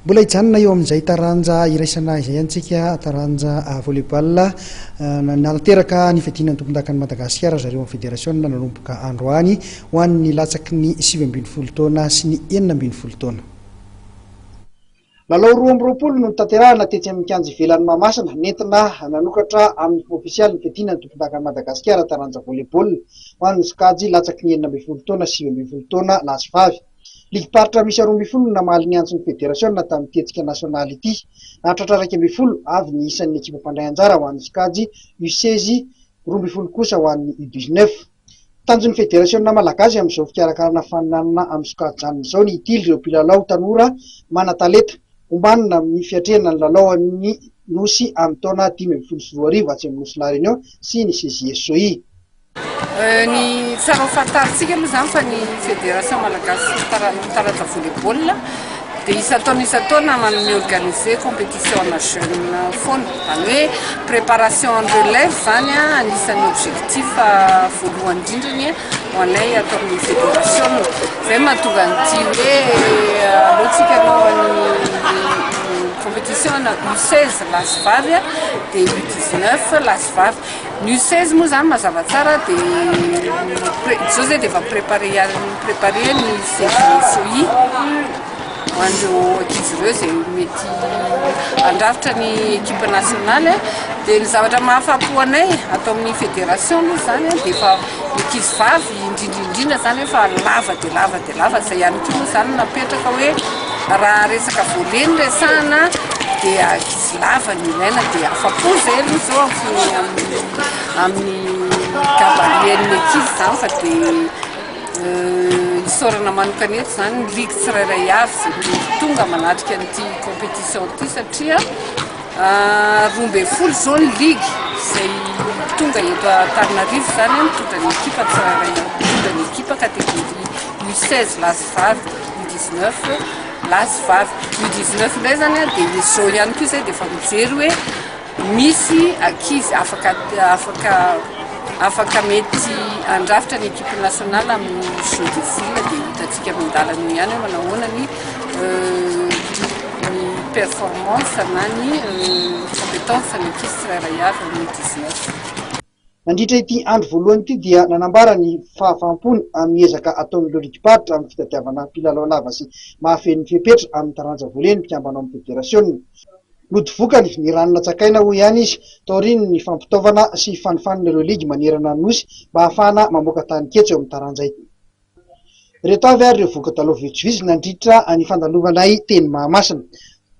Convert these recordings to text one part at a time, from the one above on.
Mbola hijanona eo amin'izay taranja iraisana izay ihany tsika, taranja volley-ball. Nanatanteraka ny fiadiana ny tompondakan'i Madagasikara zareo amin'ny federasiona nanomboka androany ho an'ny latsaky ny 19 taona sy ny 16 taona. Lalao 22 no notanterahina tetsy amin'ny kianja ivelan'i Mahamasina, nentina nanokatra amin'ny fomba ofisialy ny fiadiana ny tompondakan'i Madagasikara taranja volley-ball ho an'ny sokajy latsaky ny 16 taona sy 19 taona lahy sy vavy. Ligim-paritra miisa 12 no namaly ny antson'ny federasiona tamin'ity hetsika nasionaly ity. Nahatratra 11 avy ny isan'ny ekipa mpandray anjara ho an'ny sokajy U seize, 12 kosa ho an'ny U dix-neuf. Tanjon'ny federasiona malagasy amin'izao fikarakarana faninanana amin'ny sokajy-janona izao ny hitily ireo mpilalao tanora manan-talenta, omanina amin'ny fiatrehana ny lalao an'ny Nosy amin'ny taona 2015 atsy amin'ny Nosy La Réunion sy ny CJSOI. Ny tsara ho fantarintsika aloha izany fa ny Fédération Malagasy taranja volley-ball dia isan-taona isan-taona mi-organiser compétition ana jeune foana. Izany hoe préparation en relève izany anisan'ny objectif voalohany indrindrany ho anay ato amin'ny fédération. Izay mahatonga an'ity hoe aleo tsika hanao ny compétition ana U16 lahy sy vavy dia U19 lahy sy vavy. Ny U16 moa zany mazava tsara dia zao zay dia efa préparé préparé ny CJSOI ho an'ireo ankizy ireo izay mety handrafitra ny équipe nationale. Dia ny zavatra mahafapo anay ato amin'ny fédération aloha zany dia efa ny ankizy vavy indrindra indrindra zany efa lava dia lava dia lava. Izay ihany koa moa zany napetraka hoe raha resaka volley no resahana dia ankizy lava no ilaina. Dia afa-po zay aloha zao amin'ny amin'ny gabarit-n'ny ankizy zany fa dia isaorana manokana eto zany ny ligue tsirairay avy izay tonga manatrika an'ity compétition ity satria 12 zao ny ligue izay tonga eto Antananarivo zany mitondra ny ekipa tsirairay, mitondra ny ekipa catégorie U16 lahy sy vavy, U19 lahy sy vavy. U19 indray zany dia izao ihany koa izay dia efa mijery hoe misy ankizy afaka afaka afaka mety handrafitra ny équipe nationale amin'ny Jeux des îles dia hitantsika miandalana eo ihany hoe manao ahoana ny ny performance na ny compétence ny ankizy tsirairay avy amin'ny U19. Nandritra ity andro voalohany ity dia nanambara ny fahafahampony amin'ny ezaka ataon'ireo ligim-paritra amin'ny fitadiavana mpilalao lava sy mahafeno ny fepetra amin'ny taranja volley ny mpikambana ao amin'ny federasiona. Nody vokany ny rano natsakaina hoy ihany izy taorian'ny fampitaovana sy fanofanana ireo ligy manerana ny Nosy mba hahafahana mamoaka taninketsa eo amin'ny taranja ity. Ireto avy ary ireo voka-dalao vitsivitsy nandritra ny fandalovanay teny Mahamasina.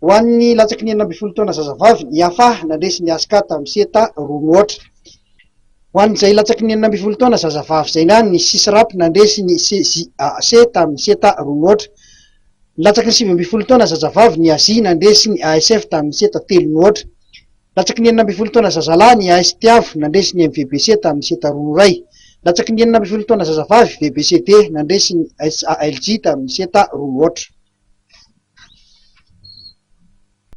Ho an'ny latsaky ny 16 taona zazavavy, ny Afa nandresy ny Aska tamin'ny seta roa no aotra. Ho an'izay latsaky ny 16 taona zazavavy izay ihany, ny Sisrap nandresy ny CJAC tamin'ny seta roa no aotra. Ny latsaky ny 19 taona zazavavy, ny Asia nandresy ny ASF tamin'ny seta telo no aotra. Latsaky ny 16 taona zazalahy ny AS Tiavo nandresy ny MVBC tamin'ny seta roa no iray. Latsaky ny 16 taona zazavavy, VBCD nandresy ny SALJ tamin'ny seta roa no aotra.